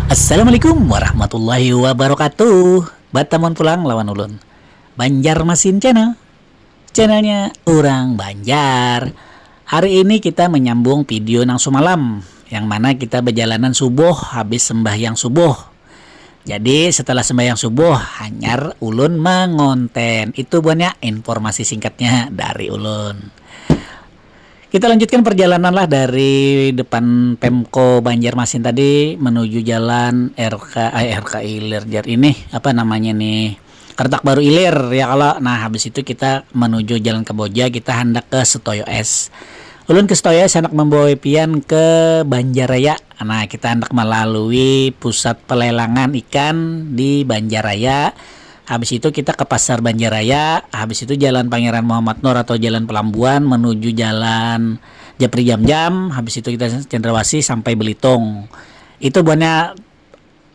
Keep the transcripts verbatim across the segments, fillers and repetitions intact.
Assalamualaikum warahmatullahi wabarakatuh. Batamuan pulang lawan ulun, Banjarmasin Channel. Channelnya orang Banjar. Hari ini kita menyambung video nang sumalam, yang mana kita bajalanan subuh habis sembahyang subuh. Jadi setelah sembahyang subuh, hanyar ulun mangonten. Itu buhannya informasi singkatnya dari ulun. Kita lanjutkan perjalanan lah dari depan Pemko Banjarmasin tadi menuju jalan R K, eh, R K Ilir jar ini, apa namanya nih, Kertak Baru Ilir ya kalau. Nah, habis itu kita menuju Jalan Kamboja, kita hendak ke Setoyo Es. Ulun ke Setoyo Es hendak membawa pian ke Banjaraya. Nah, kita hendak melalui pusat pelelangan ikan di Banjaraya. Habis itu kita ke Pasar Banjaraya, habis itu Jalan Pangeran Muhammad Nur atau Jalan Pelambuan menuju Jalan Japri Jamjam, habis itu kita Cendrawasih sampai Belitung. Itu buhannya,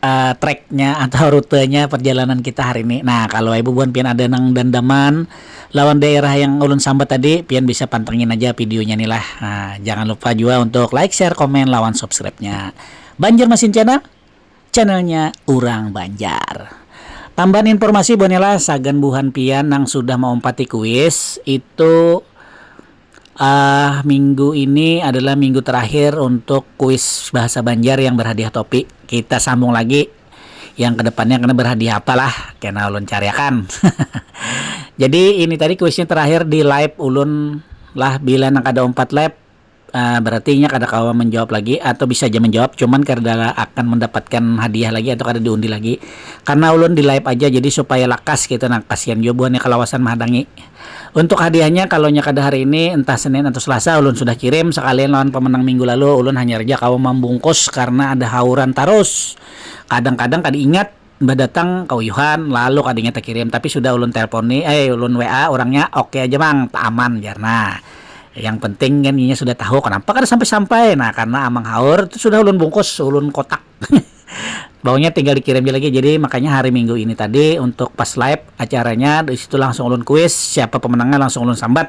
eh, tracknya atau rutenya perjalanan kita hari ini. Nah, kalau ibu buhan pian ada nang dandaman lawan daerah yang ulun sambat tadi, pian bisa pantengin aja videonya nih lah. Nah, jangan lupa juga untuk like, share, komen, lawan subscribe-nya. Banjarmasin Channel, channelnya orang Banjar. Tambahan informasi buhannya lah, sagan buhan pian nang sudah maumpati kuis itu, ah, minggu ini adalah minggu terakhir untuk kuis bahasa Banjar yang berhadiah topi. Kita sambung lagi yang kedepannya kena berhadiah apalah, kena ulun cariakan. Jadi ini tadi kuisnya terakhir di live ulun lah, bila nang kada umpat live, ah, berarti inya kada kawa menjawab lagi atau bisa aja menjawab, cuman kada akan mendapatkan hadiah lagi atau kada diundi lagi. Karena ulun di live aja, jadi supaya lakas gitu. Nah, kasihan juga buhannya kalawasan mahadangi. Untuk hadiahnya, kalau nya kada hari ini, entah Senin atau Selasa, ulun sudah kirim sekalian lawan pemenang minggu lalu. Ulun hanya aja kawa membungkus karena ada hauran tarus. Kadang-kadang kada ingat, bah datang kauyuhan, lalu kada ingat takirim. Tapi sudah ulun teleponi, eh, ulun W A orangnya, "Oke aja, Mang, tak aman," jar. Nah, yang penting kan inya sudah tahu kenapa kada sampai-sampai. Nah, karena amang haur itu sudah ulun bungkus, ulun kotak. Baunya tinggal dikirim lagi. Jadi makanya hari Minggu ini tadi untuk pas live acaranya, di situ langsung ulun kuis, siapa pemenangnya langsung ulun sambat.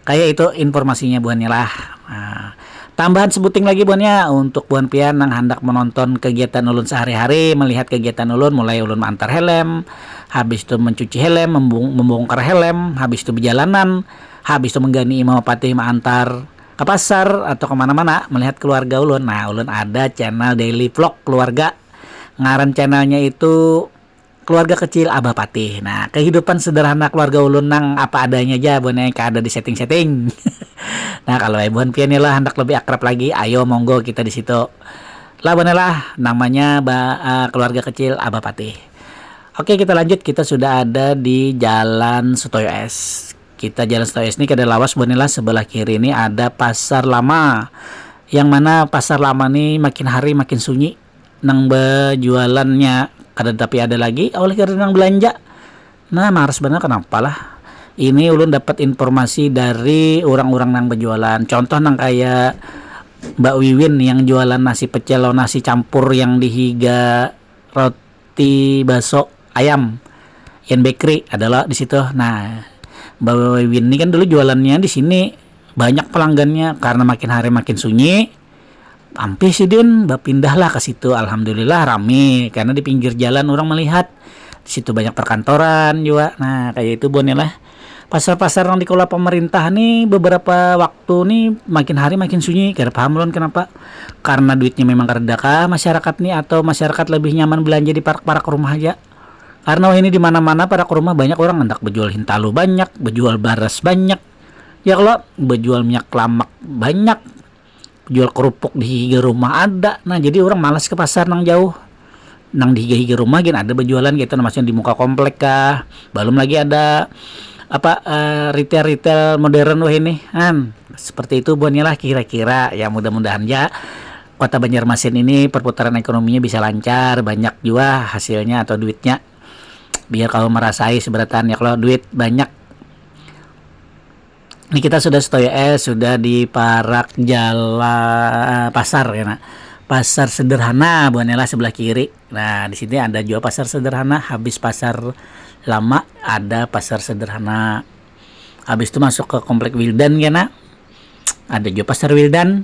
Kayak itu informasinya buhannya lah. Nah, tambahan sebuting lagi buhannya, untuk buhan pian nang handak menonton kegiatan ulun sehari-hari, melihat kegiatan ulun, mulai ulun mengantar helm, habis itu mencuci helm, membung-, membongkar helm, habis itu berjalanan, habis itu menggani imam patih mengantar ke pasar atau kemana-mana melihat keluarga ulun. Nah, ulun ada channel daily vlog keluarga. Ngaran channelnya itu Keluarga Kecil Abah Patih. Nah, kehidupan sederhana keluarga ulun nang apa adanya aja, buhannya kada di setting-setting. Nah, kalau ibuhan pian lah hendak lebih akrab lagi, ayo monggo kita di situ. Lah, buhannya lah, namanya ba, uh, Keluarga Kecil Abah Patih. Oke, kita lanjut. Kita sudah ada di Jalan Sutoyo S. Kita Jalan Sutoyo S ini kada lawas, buhannya lah, sebelah kiri ini ada Pasar Lama. Yang mana Pasar Lama ni makin hari makin sunyi. Nang bejualannya kada tapi ada lagi, oleh karena nang belanja. Nah, maras benar, kenapa lah? Ini ulun dapat informasi dari orang-orang nang bejualan. Contoh nang kayak Mbak Wiwin yang jualan nasi pecel lawan nasi campur yang di higa roti baso ayam. Yan Bakery adalah di situ. Nah, Mbak Wiwin ini kan dulu jualannya di sini, banyak pelanggannya, karena makin hari makin sunyi, ampih sidin bapindahlah ke situ. Alhamdulillah rame karena di pinggir jalan orang melihat. Di situ banyak perkantoran juga. Nah, kayak itu buhannya lah. Pasar-pasar yang dikelola pemerintah nih beberapa waktu nih makin hari makin sunyi. Kada paham ulun kenapa. Karena duitnya memang kada kah masyarakat nih, atau masyarakat lebih nyaman belanja di parak-parak rumah aja. Karena ini di mana-mana parak rumah banyak orang hendak bejual hintalu banyak, bejual baras banyak. Ya kalau bejual minyak lamak banyak, jual kerupuk di higa rumah ada. Nah, jadi orang malas ke pasar nang jauh. Nang di higa-higa rumah gin ada berjualan gitu, nah, maksudnya di muka komplek kah. Belum lagi ada apa, eh, retail-retail modern wah ini. Kan seperti itu buhannya lah kira-kira. Ya, mudah-mudahan ya Kota Banjarmasin ini perputaran ekonominya bisa lancar, banyak juga hasilnya atau duitnya. Biar kalau merasai seberatan ya kalau duit banyak. Ini kita sudah Setoyo S, sudah di parak jalan pasar ya, nah. Pasar sederhana, buhannya lah sebelah kiri. Nah, di sini ada juga pasar sederhana, habis pasar lama ada pasar sederhana. Habis itu masuk ke komplek Wildan ya, nah. Ada juga Pasar Wildan.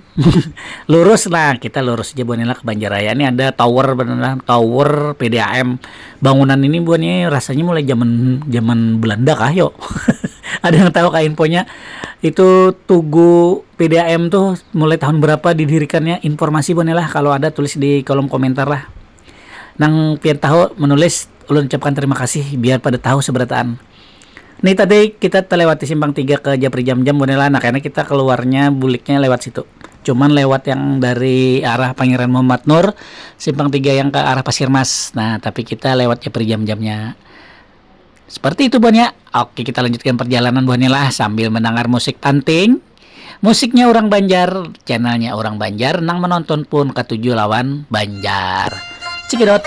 Lurus lah, kita lurus aja buhannya lah ke Banjaraya. Ini ada tower, bener lah, tower P D A M. Bangunan ini buhannya rasanya mulai zaman zaman Belanda kah, yo? Ada yang tahu kah infonya? Itu Tugu P D A M tuh mulai tahun berapa didirikannya? Informasi buhannya lah, kalau ada tulis di kolom komentar lah. Nang pian tahu menulis, ulun ucapkan terima kasih, biar pada tahu seberataan. Nih, tadi kita terlewati simpang tiga ke Japri Jam-Jam, buhannya lah. Nah, karena kita keluarnya, buliknya lewat situ. Cuman lewat yang dari arah Pangeran Muhammad Nur, simpang tiga yang ke arah Pasir Mas. Nah, tapi kita lewat Japri Jam-Jamnya. Seperti itu, buhannya. Oke, kita lanjutkan perjalanan, buhannya lah, sambil mendengar musik panting. Musiknya orang Banjar, channelnya orang Banjar, nang menonton pun katuju lawan Banjar. Cekidot.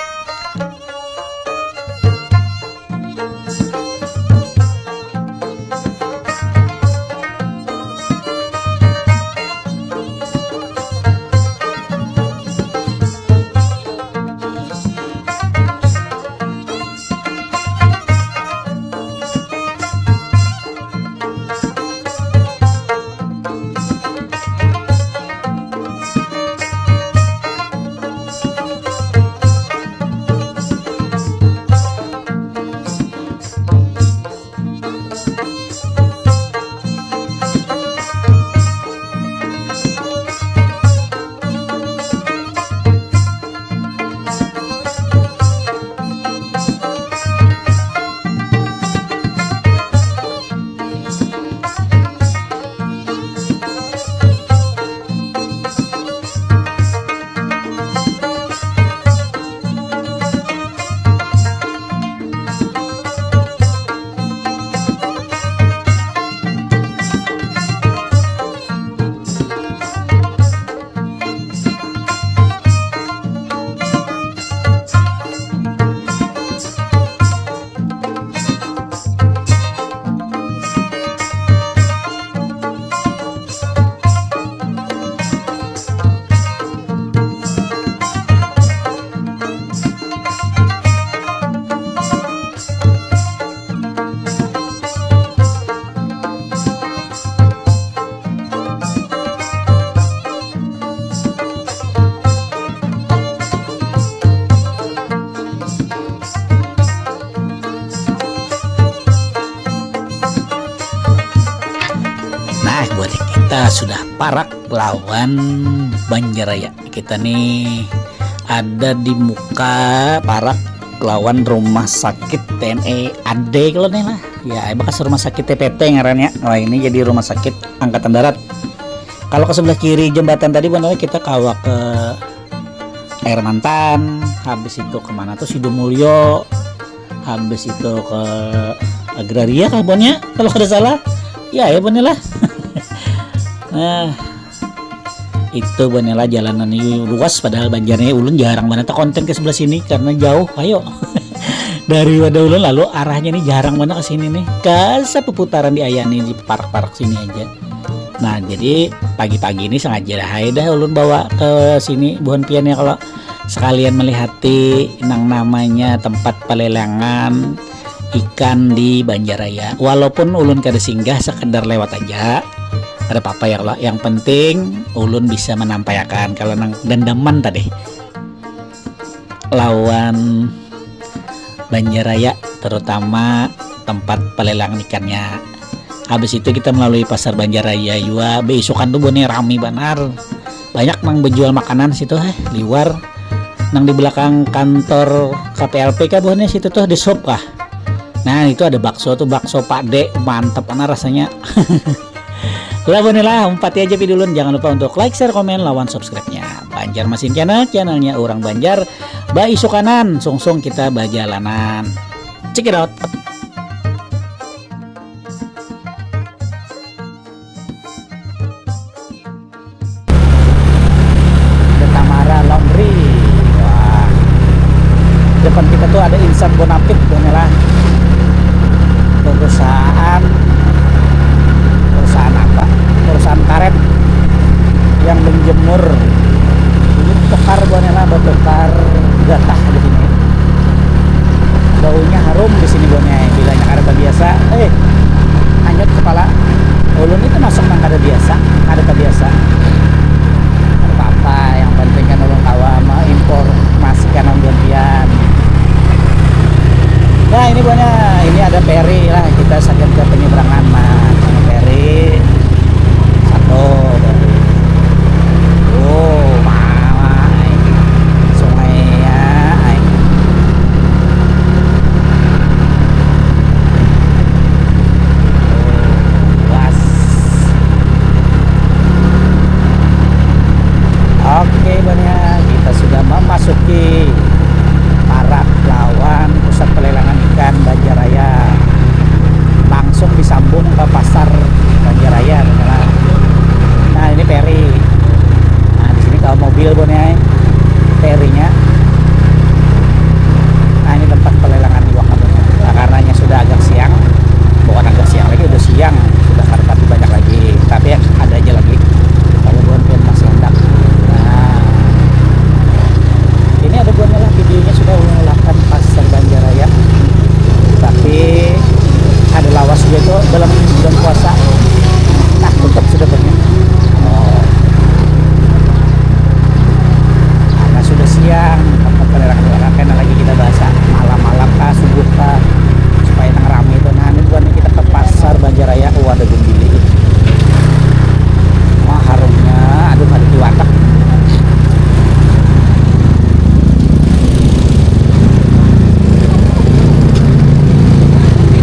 Nah, buat kita sudah parak lawan Banjaraya. Kita nih ada di muka parak lawan rumah sakit T N I A D kalau nih lah. Ya, bekas rumah sakit T P T ngarannya. Wah, ini jadi rumah sakit angkatan darat. Kalau ke sebelah kiri jembatan tadi, buhannya lah, kita kawa ke Air Mantan, habis itu kemana tuh, Sidomulyo, habis itu ke Agraria kah, buhannya, kalau kada salah. Ya, ya, buhannya lah. Nah, itu buhannya lah, jalanan ini luas, padahal Banjarnya ulun jarang banget konten ke sebelah sini karena jauh, ayo. Dari wadah ulun, lalu arahnya ini jarang banget ke sini nih. Ke seputaran di ayah nih, di parak-parak sini aja. Nah, jadi pagi-pagi ini sengaja dah, hai dah ulun bawa ke sini buhan pian ya, kalau sekalian melihati nang namanya tempat pelelangan ikan di Banjaraya. Walaupun ulun kada singgah, sekedar lewat aja, ada apa-apa ya, kalau yang penting ulun bisa menampaikan kalau nang dendaman tadi lawan Banjaraya, terutama tempat pelelangan ikannya. Habis itu kita melalui pasar Banjaraya jua. Beisukan tuh buhannya rami banar. Banyak nang bejual makanan situ, eh, liwar. Nang di belakang kantor K P L P kah buhannya situ tuh, di shop kah? Nah, itu ada bakso tuh, bakso Pak De, mantep banar rasanya. Lah, buhannya lah, umpati aja video ulun. Jangan lupa untuk like, share, komen, lawan subscribe-nya. Banjarmasin Channel, channelnya orang Banjar. Baisukanan, sungsung kita bajalanan. Check it out. Ada Tamara Laundry. Wah. Depan kita tuh ada Insan Bonapit, buhannya lah. Perusahaan, perusahaan apa? Perusahaan karet yang menjemur. Ini tukar, buhannya lah, bertukar gatah di sini. Baunya harum di sini, buhannya. Bilanya kada terbiasa, eh, hanyut kepala. Ulun itu masuk nang kada biasa, kada terbiasa. Apa-apa, yang penting kan ulun kawa menginformasikan ambian pian. Nah, ini buahnya, ini ada peri lah, kita sagan ke penyeberangan. Nah, ini peri satu, peri. Oh, mama, ai. Sungai ya, ai. Luas. Oke, banya, kita sudah memasuki parak lawan pusat pelelangan ikan Banjaraya. Langsung disambung ke pasar Banjaraya, banya lah. Nah, ini peri. Nah, di sini kalau mobil, banya, ai. Perinya. Nah, ini tempat pelelangan iwak, banya. Nah, karenanya sudah agak siang, bukan agak siang lagi, udah siang, sudah kada tapi banyak lagi, tapi ada aja lagi. Kalau buhan pian masih hendak. Nah, ini ada buhannya lah, videonya sudah ulun ulahkan pasar Banjaraya, tapi ada lawas juga itu dalam bulan puasa. Nah, tutup sudah, banya. Oh. Karena sudah siang, tempat pelelangan iwak, kena lagi kita bahasa malam-malam kah, subuh kah, supaya nang rame itu. Nah, ini buhannya kita ke pasar Banjaraya. Oh, ada gumbili. Wah, harumnya. Aduh, ada di watak.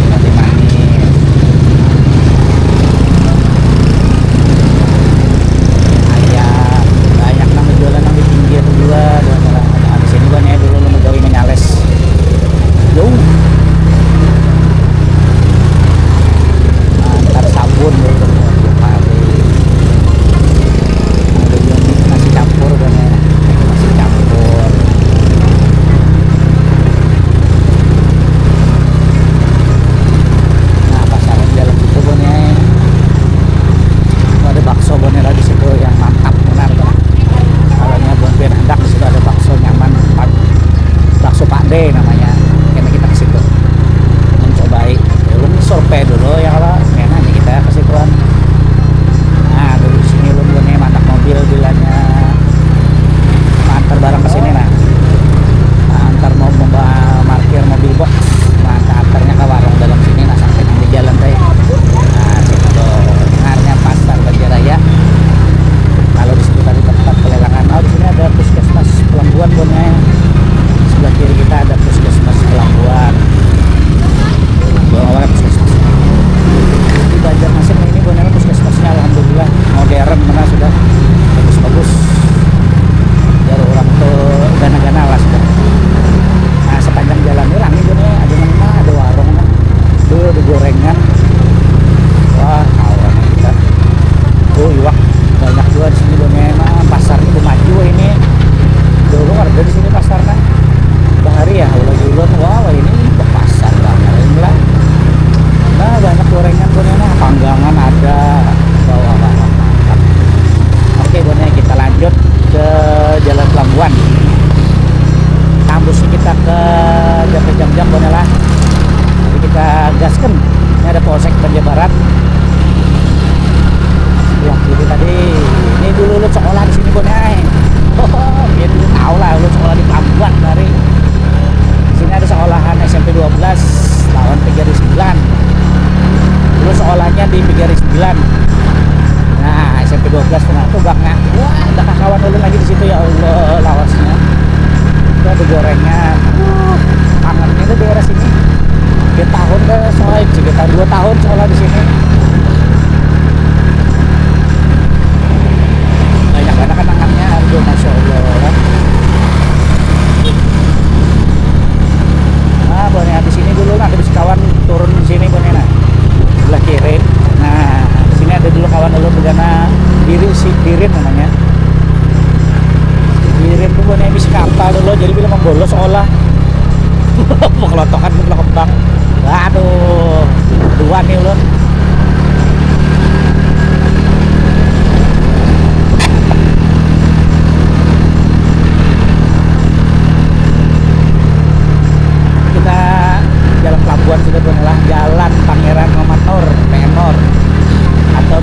Roti manis. Ayam. Banyak nang menjualan nang di pinggir juga. Bukan orang. Nah, di sini, banya, dulu lu megawi menyales. Jauh. Antar sabun dulu. Ada juga nih nasi campur, banya. Nasi campur. Nah, pasar di dalam itu, banya. Oh, ada bakso, banya, di situ yang mantap benar tuh. Kalau nya buhan pian hendak, di situ ada bakso nyaman, Pak. Bakso Pak D namanya. Kena kita ke situ mencobai. Ulun survei dulu ya, kalau kena nih kita ke situan. Nah, dulu sini ulun, banya, mandak mobil bilanya antar barang ke sini, nah. Nah, antar mau memba-, markir mobil box. Nah, antarnya ke warung dalam sini, nah, sampai nang di jalan teh. Nah, situ tuh, dengarnya pasar Banjaraya. Kalau di situ tadi tempat pelelangan, oh, di sini ada puskesmas Pelambuan, banya. Sebelah kiri kita ada puskesmas Pelambuan. Bawah puskesmas. Di Banjarmasin ini, banya, puskesmasnya, alhamdulillah, modern, mana sudah bagus-bagus. Jar orang tuh gana-gana lah sudah. Nah, sepanjang jalan ini rame, banya, ada nang, ada warung, nah. Tuh, ada gorengan. Wah, kawan kita. Oh, iwak banyak juga di sini, banya. Nah, pasarnya udah maju ini. Dulu ada di sini pasar, kan. Bahari ya, ulah julun. Wah, ini pasar ramai lah. Nah, banyak gorengan, banya, nah. Panggangan ada. Wah, wah, wah, wah, mantap. Oke, banya, kita lanjut ke Jalan Pelambuan. Tambus kita ke Jam-Jam, banya lah. Jadi kita gaskan. Ini ada Polsek Banjar Barat. Sebelah kiri tadi. Ini dulu ulun sekolah di sini, banya, ai. Oh, ya dulu tahu lah, ulun sekolah di Pelambuan tadi. Di sini ada sekolahan S M P dua belas lawan P G R I sembilan. Dulu sekolahnya di P G R I sembilan. Nah, S M P dua belas tuh, nah, tuh baknya. Wah, ada kawan ulun lagi di situ, ya Allah, lawasnya. Itu ada gorengan. Wah, kangennya tuh daerah sini. Tiga tahun dah sekolah, sekitar dua tahun sekolah di sini. Banyak banget kenangannya, aduh, masya Allah. Nah, banya, di sini dulu, nah, habis kawan turun di sini, banya, nah. Sebelah kiri. Nah, di sini ada dulu kawan ulun, di sana, Diri, si Dirin namanya. Dirin tuh, banya, habis kapal dulu, jadi bila membolos sekolah. Pekelotokan pun lah kembang. Waduh, dua nih ulun. Kita jalan pelabuhan sudah, banya lah, Jalan Pangeran Mamator, Penor, atau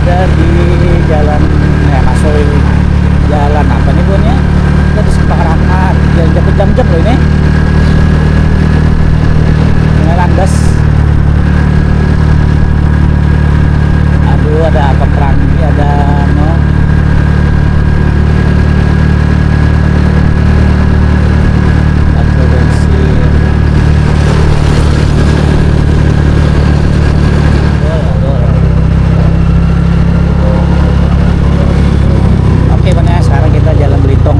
Ada di jalan, ya, masuk jalan apa nih, Bun, ya? Kita di simpang rata, jalan jatuh jam-jam loh ini. Sungai Landas. Aduh, ada apa, perangi, ada, no. Pakai bensin. Betul, betul. Oke, Bang, ya, sekarang kita jalan Belitung.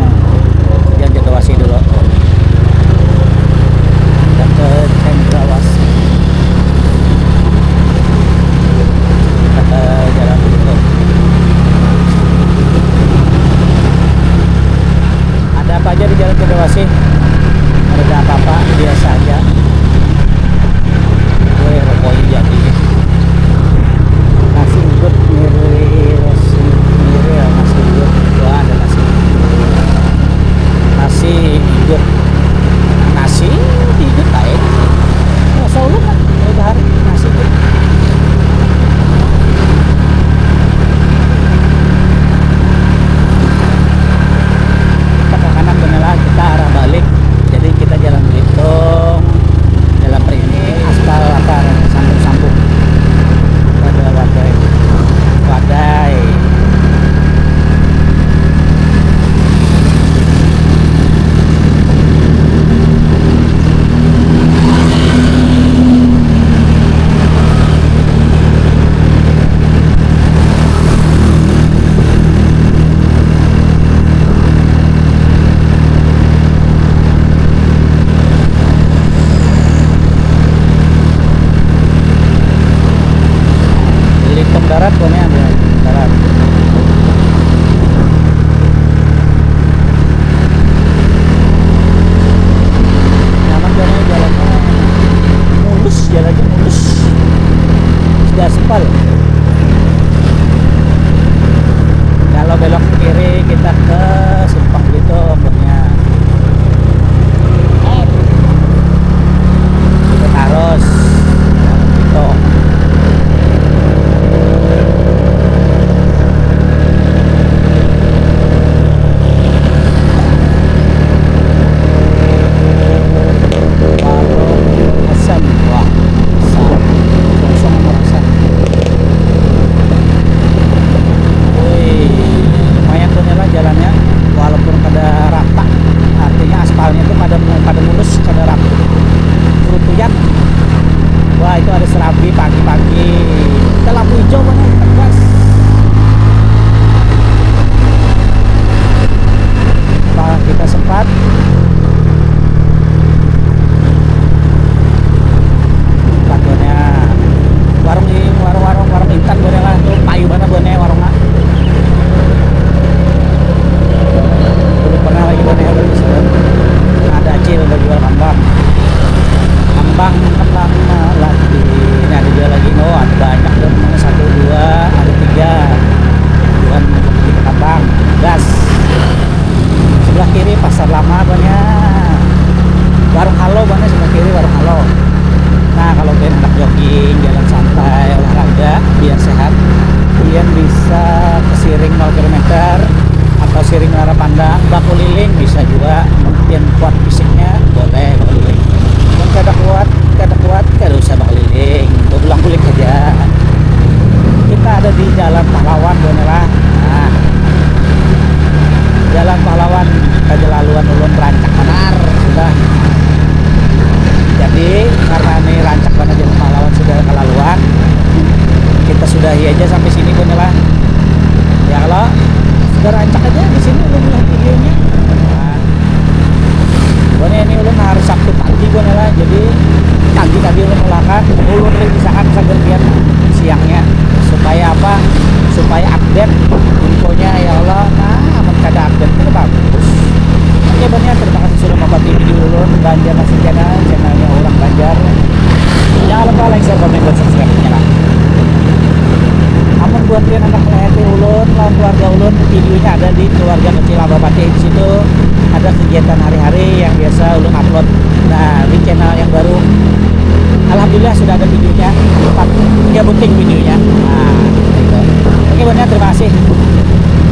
Jalan Cendrawasih dulu. Kita ke Cendrawasih. Kita ke jalan Belitung. Ada apa aja di jalan Cendrawasih? Ada apa-apa, biasa aja. Weh, rokoknya jadi. Nasi uduk, mirip, nasi mirip, nasi uduk. Wah, ada nasi uduk. Nasi uduk. Nasi uduk, baik. Rasa ulun lah, kalau bahari, nasi uduk. Kita ke kanan, benar lah, kita arah balik. Jadi, kita jalan Belitung, jalan per ini, aspal apa, sambung-sambung. Ada wadai. Wadai. Belitung Darat, pokoknya ada darat. Nyaman, jalannya, jalannya mulus, jalannya mulus, sudah aspal. Kalau belok kiri, kita ke simpang Belitung, pokoknya. Kita terus. Gitu. Warung Hasan. Wah, Hasan. Kosong merasa. Wih, lumayan tuh, Nela, jalannya. Walaupun kada rata, artinya aspalnya itu pada mu-, pada mulus, kada rata. Kerutuyan. Wah, itu ada serabi pagi-pagi. Kita lampu hijau mana? Gas. Wah, kita sempat. Warung ini, warung-warung, warung Intan, boleh lah. Tuh, payu mana, boleh warungnya. Belum pernah lagi, boleh, belum sih. Ada acil, udah jual kambang. Kambang, kambang melati. Ini ada jual lagi. Oh, ada banyak tuh. Mana satu, dua, ada tiga. Tuhan, kambang. Gas. Sebelah kiri Pasar Lama, banyak. Warung Halo, banyak sebelah kiri, Warung Halo. Nah, kalau pian handak jogging, jalan santai, olahraga, biar sehat, pian bisa ke Siring nol kilometer atau Siring Muara Pandang, bakuliling bisa juga. Mun pian kuat fisiknya, boleh bakuliling. Mun kada kuat, kada kuat, kada usah bakuliling, bebulang bulik saja. Kita ada di Jalan Pahlawan, buhannya lah. Nah, Jalan Pahlawan, kada laluan ulun, rancak banar sudah. Jadi, karena ini rancak banar Jalan Pahlawan, sudah kalaluan, kita sudahi aja sampai sini, buhannya lah. Ya, kalau sudah rancak aja di sini ulun ulah videonya. Nah, pokoknya ini ulun hari Sabtu pagi, buhannya lah. Jadi, pagi tadi ulun ulakan, ulun rencanakan sagan pian siangnya. Supaya apa? Supaya update infonya, ya Allah. Nah, amun kada update, kada bagus. Oke, banyak, terima kasih sudah mampati video ulun, Banjar Nasi Channel, channelnya orang Banjar. Jangan lupa like, share, komen, dan subscribe-nya lah. Amun buat pian handak melihati ulun lawan keluarga ulun, videonya ada di keluarga kecil Abah Patih. Di situ ada kegiatan hari-hari yang biasa ulun upload. Nah, di channel yang baru, alhamdulillah sudah ada videonya. Empat, tiga booking videonya. Nah, gitu. Oke, banyak, terima kasih.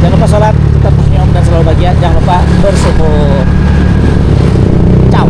Jangan lupa sholat, tetap senyum dan selalu bahagia. Jangan lupa bersyukur. Ciao.